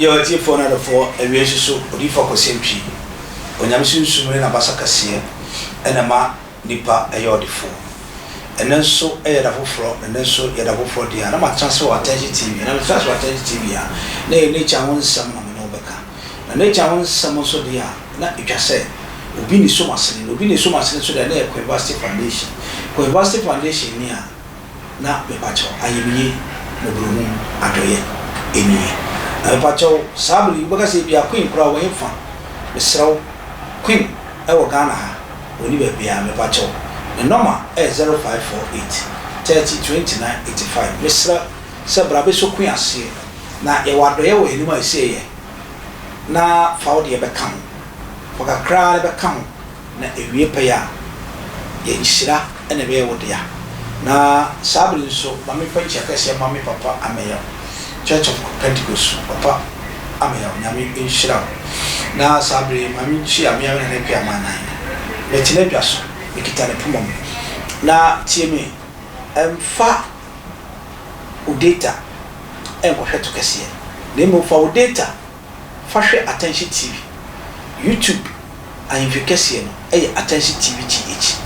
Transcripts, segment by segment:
Yɛn atiefoɔ ne adɔfoɔ, awiei nso so, Odiyifoɔ Akwasi Antwi, Onyame Sunsum ne N'abasa kɛseɛ na ɛma nipa yɛ ɔdefoɔ. Ɛnnɛ nso yɛ da foforɔ, na ɛnnɛ nso yɛ da foforɔ deɛ a, na matena ase wɔ Attention TV. Na metena ase wɔ Attention TV a, na ɛyɛ nature ho nsɛm na me ne wo bɛka. Na nature ho nsɛm nso deɛ a, na ɛtwa sɛ obi na ɛsɔ m'asene. Na obi na ɛsɔ m'asene nso deɛ a, na ɛyɛ Kwevasti Foundation. Kwevasti Foundation ni a, Na mepakyɛw, ayamye, mmɔborɔhunu, adɔeɛ nie. Na mepakyɛw, saa bere yi wobɛka sɛ ebia Queen koraa wɔ hefa? Mesrɛ wo, Queen wɔ Ghana ha, ɔnni baabiara, mepakyɛw. Ne nɔma yɛ 0548 30 29 85. Mesrɛ sɛ bra bɛsɔ Queen aseɛ, na yɛwɔ adɔeɛ wɔ yɛn anim a ɛsɛ yɛyɛ, na fa wo deɛ bɛka ho. Fa kakra ara bɛka ho. na ewie pɛyɛ a, yɛ nhyira na ɛbɛyɛ wo dea. Na saa bere yi nso, ma memfa nkyia kɛseɛ mma me papa Ameyaw, Church of Pentecost papa Ameyaw, Nyame nhyira wo. Na saa bere yi, ma menkyia me ara me Nana Akua Amannan. Mete n'adwa so, mekita ne poma mu. Na tie me, mfa wo data nkɔhwɛ to kɛseɛ, na mmom fa wo data Fa hwɛ Attention TV. YouTube ahemfi kɛseɛ no yɛ Attention TV GH.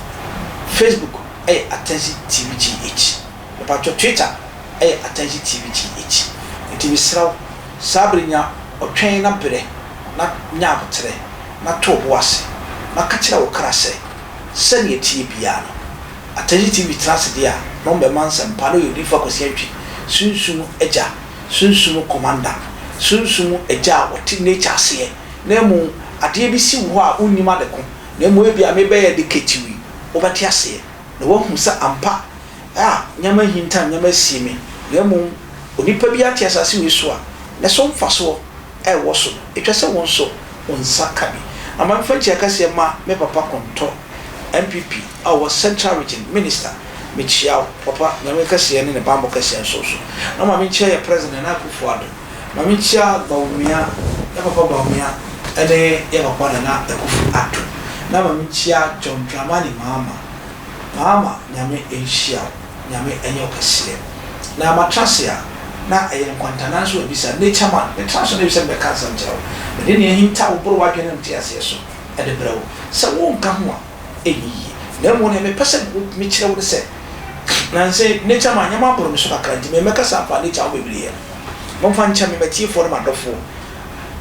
Facebook yɛ Attention TV GH. Mepatwɔ Twitter yɛ Attention TV GH. Nti mesrɛ wo saa bere nya ɔtwɛn na brɛ na nya aboterɛ na to wo bo ase na ka kyerɛ wo kra sɛ sɛnea ɛteɛ biara no Attention TV tena ase deɛ a na wɔbɛma nsɛmpa na ɔyɛ Odiyifoɔ Akwasi Antwi Sunsum Agya Sunsum Commander, Sunsum Agya a ɔte nature aseɛ, na mmom adeɛ bi si wo hɔ a wonnim ade ko, na mmom ebia mebɛyɛ de ketiwi, wobɛte aseɛ, na woahu sɛ ampa a nneɛma ahinta, nneɛma asie me, na mmom onipa biara te asase wei so a, ne so mfasoɔ a ɛwɔ so no, ɛtwa sɛ wo nso wo nsa ka bi. Na ma memfa nkyia kɛseɛ ma me papa Kontɔ, NPP a ɔwɔ Central Region Minister, Mekyia wo papa Nyame kɛseyɛ ne ne banbɔ kɛseɛ nso wo so. Na ma menkyia yɛ President Nana Akuffo Addo. Ma menkyia Bawumia, yɛ papa Bawumia ne yɛ papa Nana Akuffo Addo. Na ma menkyia John Dramani Mahama. Mahama Nyame nhyia wo, Nyame nyɛ wo kɛseɛ. Na matra ase a, na ɛyɛ nkwantanan nso mabisa, Nature man, metra so na ebisa mebɛka nsɛm kyerɛ wo. Mede nea ahinta wo boro w'adwene ne nteaseɛ so de brɛ wo. Sɛ wonka ho a, ɛnyɛ yie. Na mmom nea mepɛ sɛ mekyerɛ wo ne sɛ, nansa yi nature man nneɛma aboro me so kakra nti memmɛkasa mfa nature ho bebree ɛ. Momfa nkyɛ me, m'atiefoɔ ne m'adɔfoɔ.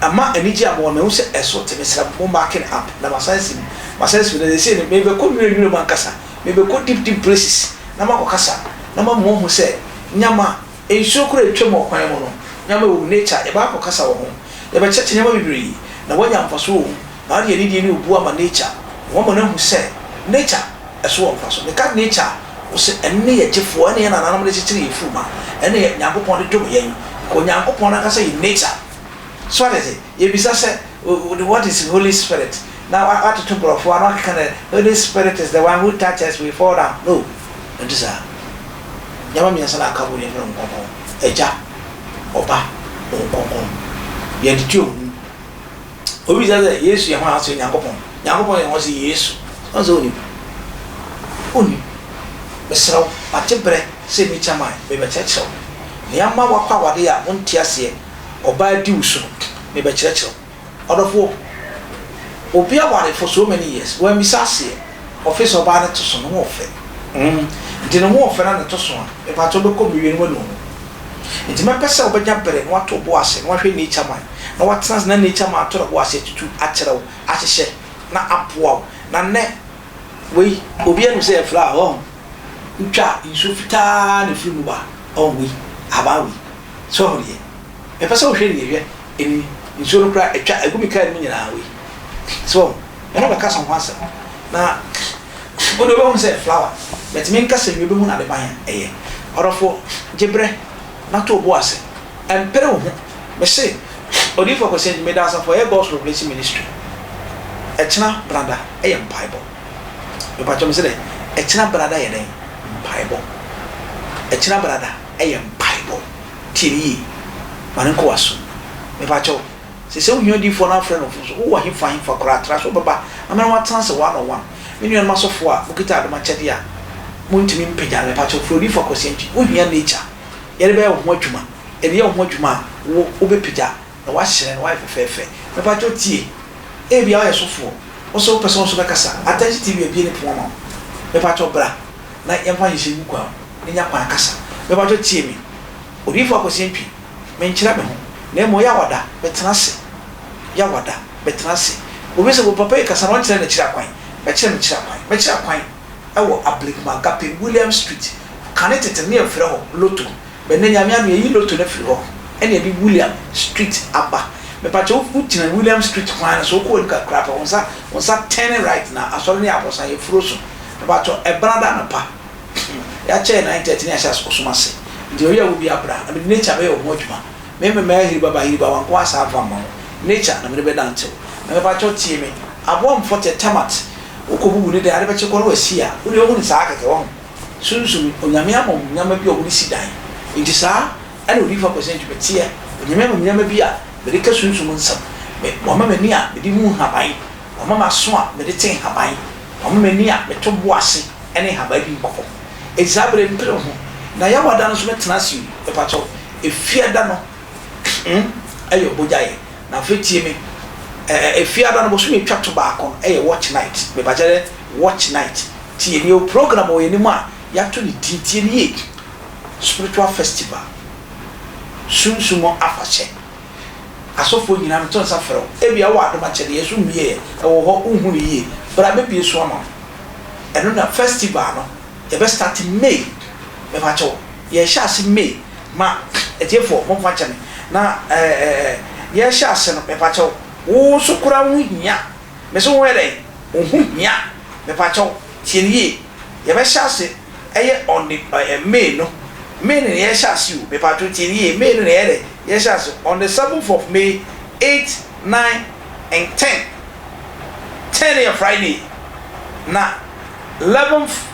Ama anigye a mowɔ no, mahu sɛ ɛso te. Mesrɛ mo, mo mark no up na masan asi mu. Masan asi mu, na seesei no, merebɛkɔ nwura nwura mu ankasa. Merebɛkɔ deep deep places na makɔkasa na mama moahu sɛ nneɛma, nsuo koraa a ɛtwam wɔ kwan mu no, nneɛma wɔ mu. Nature, yɛbɛakɔ akɔkasa wɔ ho. Yɛbɛkyerɛkyerɛ nneɛma bebree na woanya mfasoɔ wɔ mu. Na ɔde anidie ne obuo ama nature na wama no ahu sɛ nature ɛso wɔ mfaso. Meka nature a, wose ɛno ne yɛ gyefoɔ, ɛne yɛn nananom de kyekyere yɛn furuma, ɛne yɛ Nyankopɔn de dom yɛn, because Nyankopɔn no ankasa yɛ nature. So wate ase? Yɛbisa sɛ what is Holy Spirit? Na watoto borɔfo a na wakeka no Holy Spirit is the one who touch us we fall down. No, ɛnte saa. Nneɛma mmiɛnsa na aka bom yɛfrɛ no Honhom Kronkron, Agya, Ɔba, Honhom Kronkron. Yɛntete wɔn mu. Obi bisa sɛ, Yesu yɛ hwan? Ɔse, Nyankopɔn. Nyankopɔn yɛ hwan? Ɔse, Yesu. Ɔn sɛ onim. Onim. Mesrɛ wo, magye berɛ sɛ me chairman mebɛkyerɛkyerɛ wo. Nea ama woakɔ awadeɛ a wonte aseɛ, ɔbaa di wo so no, mebɛkyerɛkyerɛ wo. Ɔdɔfoɔ, obi aware for so many years, wammisa aseɛ, ɔfe sɛ ɔbaa no to so, ne ho ɔfɛ. Mm, nti ne ho ɔfɛ na ne to so a, mepakyɛ wobɛkɔ mewie no woanu wo ho. Nti mɛpɛ sɛ wobɛnya berɛ na woato wo bo ase na woahwɛ nature man. na watena ase na nature man ato ne bo ase atutu akyerɛ wo, ahyehyɛ na aboa wo. Na nnɛ wei obiara nim sɛ yɛ flower wahu, wotwa a nsuo fitaa na ɛfiri mu ba, wahu wei, ahaban wei, so wahu deɛ mepɛ sɛ wohwɛ nie, hwɛ ɛnini, nsuo no koraa atwa agu me kaa no mu nyinaa wei, so wahu, mene bɛkasa ho asɛm na wode wobɛhu sɛ flower, but menkasa nwie wobɛhu no adeban a ɛyɛ. Ɔdɔfoɔ, gye berɛ na to wo bo ase. Ɛmpere wo ho. Mese, Odiyifo Akwasi Antwi, meda asafo a ɛyɛ God's Revelation Ministry. Ɛkyena brada yɛ mpaebɔ. Mepakyɛw mese dɛn? Ɛkyena brada yɛ dɛn? Mpaebɔ. Ɛkyena brada yɛ mpaebɔ. Tie no yie. Ma no nkɔ w'asom. Mepakyɛw, sɛ sɛ wohia odiyifoɔ na afrɛ no so, wowɔ hefa hefa koraa, tra so wobɛba na me ne wo atena ase one on one. Me nuanom asɔfoɔ a mokita adom akyɛdeɛ a montumi mpagya no, mepakyɛw frɛ Odiyifo Akwasi Antwi. Wohia nature. Yɛde bɛyɛ wo ho adwuma. Yɛde yɛ wo ho adwuma a, wo wobɛpagya. Na woahyerɛn na woayɛ fɛfɛɛfɛ. Mepakyɛw tie, ebia woyɛ sɔfoɔ, wo nso wopɛ sɛ wo nso bɛkasa, Attention TV abue ne pon ama wo. Mepakyɛw bra na yɛmfa nhyehyɛ ngu kwan mu na nya kwan kasa. Mepakyɛw tie me, Odiyifo Akwasi Antwi, menkyerɛ me ho, na mmom Yawada, metena ase. Yawada, metena ase. Obi sɛ, wo papa yi kasa na ɔnkyerɛ n'akyiri akwan. Mɛkyerɛ m'akyiri akwan. Mɛkyerɛ akwan wɔ Ablekuma Agape, William Street. Kane tete no na yɛfrɛ hɔ Lotto. But nnɛ Nyame adom yɛyi lotto no afiri hɔ ɛna yɛde William street aba. Mepakyɛ wo gyina William street kwan no so wokɔ w'anim kakra pɛ wo nsa wo nsa turn right na asɔre no yɛ aborosan yɛ furo so. Mepakyɛ ɛbrada anɔpa yɛakyɛ yɛ 9:30 na yɛahyɛ ɔsom ase nti baabi a wɔ biara bra na mede nature bɛyɛ wo ho adwuma. Me me mɛyɛ hiriba ba hiriba wanko asa amfa mma wo nature na mede bɛnantew. Na mepakyɛ tie me aboa mfɔteɛ tamat wokɔ bubu ne dan ade bɛkye kɔ na wasi a wodeɛ wohu no saa kɛkɛ wahu. Sunsum, Onyame ama wɔn nneɛma bi a wɔde si dan. Enti saa na Odiyifo Akwasi Antwi meteɛ. Onyame ama me nneɛma bi a mede ka sunsum nsɛm. Me, Wama m'ani a mede hu nhaban. Wama m'aso a mede te nhaban. Wama m'ani a meto bo ase ne nhaban di nkɔmmɔ. Enti saa bere yi mepere ho. Na Yawa da no nso mɛtena ase o, mepakyɛw, Efiada no, hmm, ɛyɛ ɔbɔgyaeɛ. Na afei tie me, ɛ, ɛ, Efiada no bosome etwa to baako no ɛyɛ watch night. Mepakyɛ dɛ, watch night. Tie me, yɛwɔ program wɔ yɛn anim a yɛato ne din, tie no yie, Spiritual Festival, Sunsum mu Afahyɛ. Asɔfoɔ nyinaa meto nsa frɛ wo, ebia wowɔ adom akyɛdeɛ, yɛn so mmieɛ, ɛwɔ hɔ, wonhu no yie, bra mɛbue so ama wo. Ɛno na festival no, yɛbɛ start May, mepakyɛ wo, yɛrehyɛ ase May, ma atiefoɔ momfa nkyɛ me, na ɛɛ yɛrehyɛ ase no, mepakyɛ wo, wo nso koraa wo ho hia. Mese wo ho yɛ dɛn? Wo ho hia. Mepakyɛw, tie no yie. Yɛbɛhyɛ ase ɛyɛ on the ɛɛ May no. May no na yɛrehyɛ ase o. Mepakyɛw tie no yie. May no na yɛyɛ dɛn? Yɛrehyɛ ase. On the seventh of May, eight, nine and ten. Ten no yɛ Friday. Na eleventh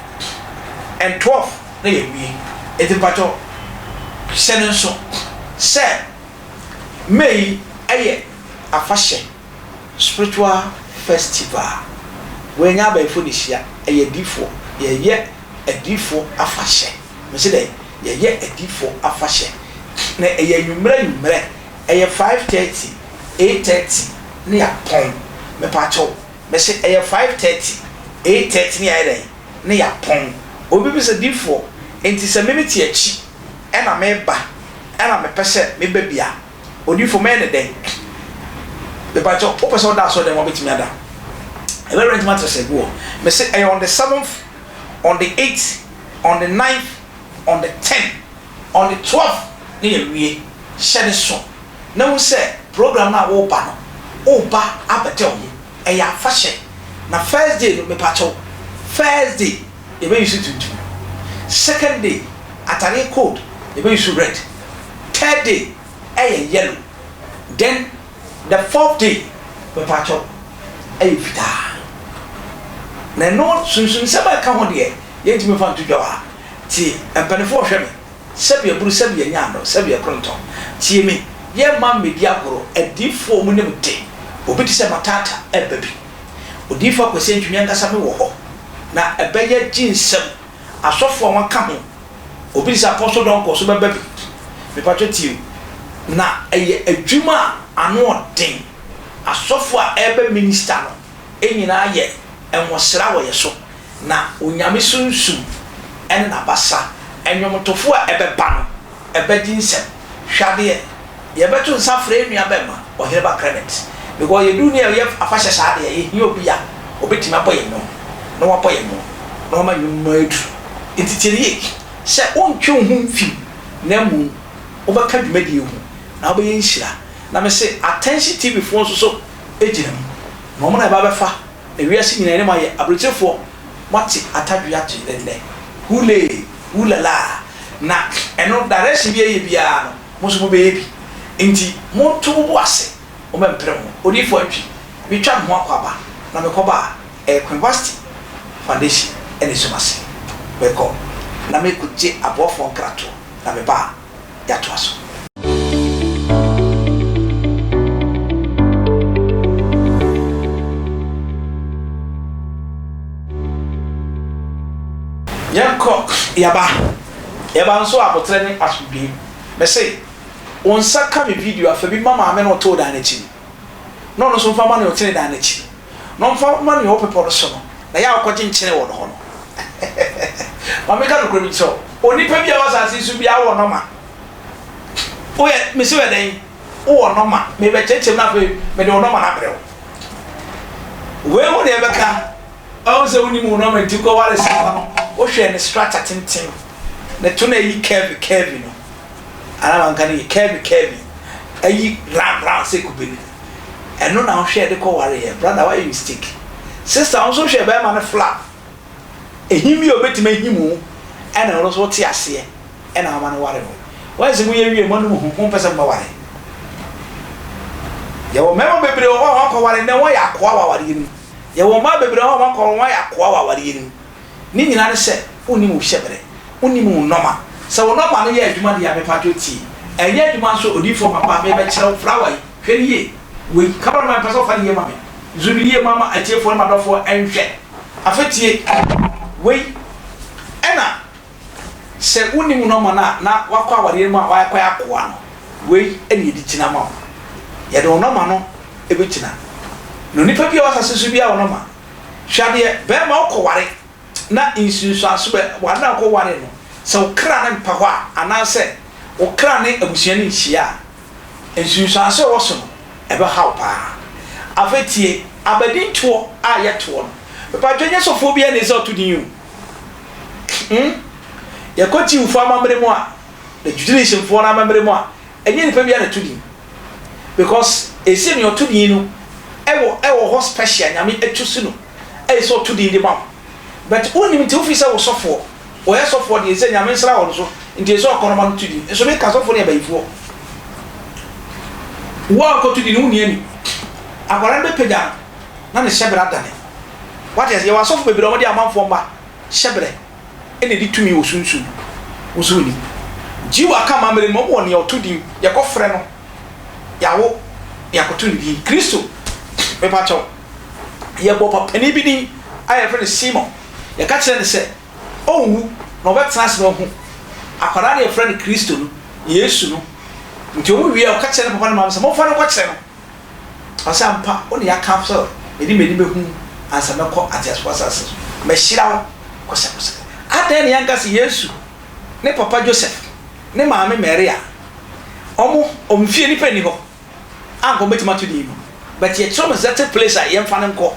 and twelfth na yɛawie. Enti mepakyɛw, hyɛ no nso sɛ May yi yɛ afahyɛ. Spiritual festival wei ɛnyɛ abayifoɔ na ɛhyia ɛyɛ adiyifoɔ yɛyɛ adiyifoɔ afahyɛ mese dɛn yɛyɛ adiyifoɔ afahyɛ na ɛyɛ anwummerɛ anwummerɛ ɛyɛ 5:30 8:30 ne yɛapɔn mepaakyɛw mese ɛyɛ 5:30 8:30 ne yɛayɛ dɛn ne yɛapɔn obi bisa diyifoɔ nti sɛ me mete akyi ɛna meba ɛna mepɛ sɛ meba bi a Odiyifo, mɛyɛ no dɛn? Mepakyɛw, wopɛ sɛ woda asɔre dɛm a wobɛtumi ada. Ɛbɛ rent mattress agu hɔ. Mese ɛyɛ on the seventh, on the eighth, on the ninth, on the tenth, on the twelfth ne yɛawie. Hyɛ ne so na hu sɛ program no a woreba no, woreba abɛtɛ wo ho. Ɛyɛ afahyɛ. Na first day no, mepakyɛw, first day yɛbɛ use tuntum. Second day, atadeɛ code yɛbɛ use red. Third day ɛyɛ yellow then the fourth day mepakyɛw ɛyɛ fitaa. Na ɛno sunsumsɛm a ɛka ho deɛ yɛntumi mfa nto dwa wɔ ha. Tie, mpaninfoɔ hwɛ me, sɛbi aburu sɛbi anya ano sɛbi ɛkorontɔn. Tie me, yɛmma mmɛdi agorɔ, adiyifoɔ a wɔnim de, obi te sɛ Matata ɛreba bi. Odiyifoɔ Akwasi Antwi me ankasa me wɔ hɔ, na ɛbɛyɛ gye nsam. Asɔfo a wɔaka ho, obi te sɛ Apostle Donkor nso bɛba bi. Mepatwɔ tie o. Na ɛyɛ adwuma a ano ɔden. Asɔfo a ɛreba minister no nyinaa yɛ nwosra wɔ yɛ so. Na Onyame sunsum ne n'abasa, nnwomtofo a ɛbɛba no, ɛbɛgye nsam. Hwɛ adeɛ, yɛbɛto nsa afrɛ yɛn nua bɛɛma, Ɔheneba Clement, because yɛduru ne yɛyɛ afahyɛ saa deɛ, yɛhia obi a ɔbɛtumi abɔ yɛn nnwom, na wabɔ yɛn nnwom, na wama nnwom no aduru. Nti tie no yie, sɛ wontwe wo ho mfi mu, na mmom wobɛka dwumadie ho, na wobɛyɛ nhyira. Na mese Attention TV foɔ nso so gyina mu, na wɔn na ɛba bɛfa Na wiase nyinaa anim ayɛ abrokyerefoɔ moate atadwe ate nnɛ hulee hulalaa na ɛno direction bi a ɛyɛ biara no mo nso mobɛyɛ bi nti monto mo bo ase mommɛmpere ho Odiyifoɔ Antwi metwa me ho akɔ aba na mekɔba a ɛyɛ Queen Vasti foundation na ɛsum ase mekɔ na mekɔgye aboafoɔ nkratoɔ na meba a yɛatoa so. Yɛnkɔ, yɛba. Yɛba nso a aboterɛ ne asomdwoeɛ. Mese, Wo nsa ka me video a, fa bi ma maame no a ɔte wo dan no akyi no, na ɔno nso mfa mma nea ɔte ne dan no akyi no, na ɔmfa mma nea ɔwɔ bepɔ no so no, na yɛ a wokɔgye nkyene wɔ no hɔ no. Ma menka nokorɛ bi nkyerɛ wo, onipa bi a ɔwɔ asase yi so biara wɔ nɔma. Woyɛ, mese woyɛ dɛn? Wowɔ nɔma. Merebɛkyerɛkyerɛ mu na afei mede wo nɔma no abrɛ wo. Wei ho na yɛbɛka. Ɔhu sɛ wonim wo nɔma nti wokɔware saa no, wohwɛ ne structure tenten, ne to no ayi curvy curvy no. Anaa manka no yie, curvy curvy, ayi round round sɛ kube no. Ɛno na wohwɛ de kɔwareɛ. Brother woayɛ mistake. Sister wo nso wohwɛ bɛrima no flap. Ehim bi a obetumi ahim wo ɛna ɔno nso wote aseɛ ɛna wama no ware wo. Wɔyɛ sɛ moyɛ wie moanum ho, mompɛ sɛ mobɛware. Yɛwɔ mmarima bebree wɔ hɔ a wɔakɔware nnɛ wɔyɛ akoa wɔ awareɛ no mu. Yɛwɔ mmaa bebree wɔ hɔ a wɔakɔware wɔayɛ akoa wɔ awareɛ no mu. Ne nyinaa ne sɛ wonnim wo hyɛberɛ, wonnim wo nɔma. Sɛ wo nɔma no yɛ adwuma deɛ a mepatwo tie. Ɛnyɛ adwuma nso odiyifoɔ papa merebɛkyerɛ wo flower yi, hwɛ no yie. Wei, camera man mepɛ sɛ wofa no yie ma me. Zoom no yie ma ma atiefoɔ ne m'adɔfoɔ nhwɛ. Afei tie, wei ɛna sɛ wonnim wo nɔma no a na woakɔ awareɛ no mu a woakɔyɛ akoa no, wei ɛna yɛde gyina ma wo. Yɛde wo nɔma no bɛgyina. Na onipa bi a ɔwɔ asase so biara wɔ nɔma. Hwɛ adeɛ, bɛrima wokɔware na nsunsuanso bɛ ware no a wokɔware no, sɛ wo kra no mpa hɔ a, anaasɛ wo kra ne abusua no nhyia a, nsunsuanso a ɛwɔ so no, ɛbɛha wo paa. Afei tie, abadintoɔ a yɛtoɔ no, mepatwɔ nyɛ sɔfoɔ biara na ɛsɛ sɛ ɔto din o. Hmm? Yɛkɔ Jewfoɔ amammerɛ mu a, the Judaismfoɔ no amammerɛ mu a, ɛnyɛ nipa biara na ɛto din. Because ɛsɛ nea ɔto din no ɛwɔ ɛwɔ hɔ special Nyame atusi no ɛyɛ sɛ ɔto din de ma wo. But wonnim nti wofii sɛ wo sɔfoɔ, ɔyɛ sɔfoɔ deɛ ɛsɛ Nyame nsra wɔ no so nti ɛsɛ ɔkɔ no ma no to din. Nso meka sɔfoɔ no yɛ bayifoɔ. Wo a wokɔto din no wonni ani. Akwadaa no bɛpagya no na ne hyɛberɛ adane. Wate aseɛ? Yɛwɔ asɔfo bebree a wɔde amanfoɔ mma hyɛberɛ na ɛdi tumi wɔ sunsum mu. Wo nso wonnim. Jew aka amammerɛ no mu, wɔwɔ nea ɔto din, yɛkɔfrɛ no, yɛawo, yɛakɔto ne din. Kristo, mepa kyɛw, yɛbɔ papanin bi din a yɛfrɛ no Simon. Yɛka kyerɛ no sɛ ɔnwu na ɔbɛtena ase na wahu akwadaa no a yɛfrɛ no Kristo no, Yesu no. Nti wɔn wie a, ɔka kyerɛ ne papa ne maame sɛ, momfa no nkɔkyerɛ no. Ɔse, Ampa, wo na yɛaka sɛ mede m'ani bɛhu wo ansa mɛkɔ ateasefoɔ asase so. Mahyira wo kɔsɛkɔsɛ. Adɛn na yɛnka sɛ Yesu ne papa Joseph ne maame Maria, wɔn, wɔn fie nnipa nni hɔ a anka wɔbɛtumi ato din no, but yɛkyerɛ wɔn exact place a yɛmfa no nkɔ.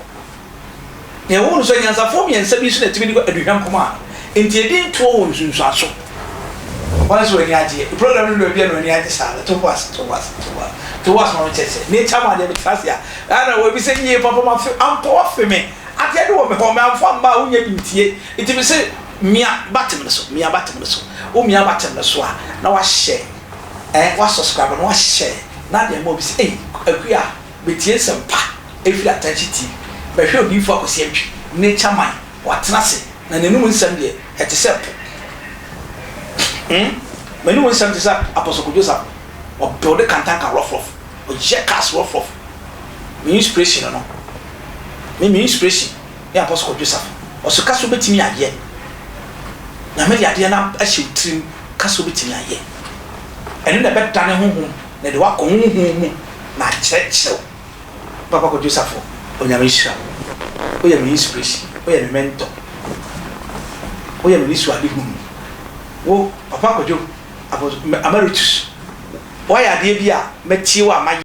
Nea ɛwɔ mu no nso, anyansafoɔ mmiɛnsa bi nso na ɛtumi de aduhwam kɔmaa no. Enti edin toɔ wɔ nsunsuanso. Wɔn nso wɔn ani agyeɛ. Program no du baabi a na wɔn ani agye saa no. To bo ase, to bo ase, to bo ase, to bo ase ma menkyerɛkyerɛ. Nature man deɛ metra ase a, ɛna wɔbi sɛ yie papa mafe, ampa wafe me. Adeɛ de wɔ me hɔ, mamfa amma a wonya bi ntie. Nti mese mia button no so, mia button no so. Wo mia button no so a, na wahyɛ, eh, wa subscribe na wahyɛ, na adeɛ ama obi sɛ, ei, Akua, Betie nsɛm pa ɛfiri Atɛnkye TV. Bɛhwɛ Odiyifoɔ Akwasi Antwi, Nature Man, watena ase na n'anum nsɛm deɛ ɛte sɛ po. Hmm, m'anum nsɛm te sɛ Apostle Kojo Sarfo, ɔbuilde kantanka rough rough, ɔyɛ cars rough rough. Me inspiration no, me me inspiration ne Apostle Kojo Sarfo. Ɔso ka sɛ wobɛtumi ayɛ. Nyame de adeɛ no ahyɛ wo tirim, ka sɛ wobɛtumi ayɛ. Ɛno na ɛbɛdane honhom na ɛde wo akɔ honhom mu. na akyerɛkyerɛ wo. Papa Kwadwo Safo, Onyame nhyira wo. Woyɛ me inspiration, woyɛ me mentor, woyɛ m'anisuadehunu. Wo, Papa Kwadwo, Apostle Emeritus, woayɛ adeɛ bi a mɛtie wo a mayɛ.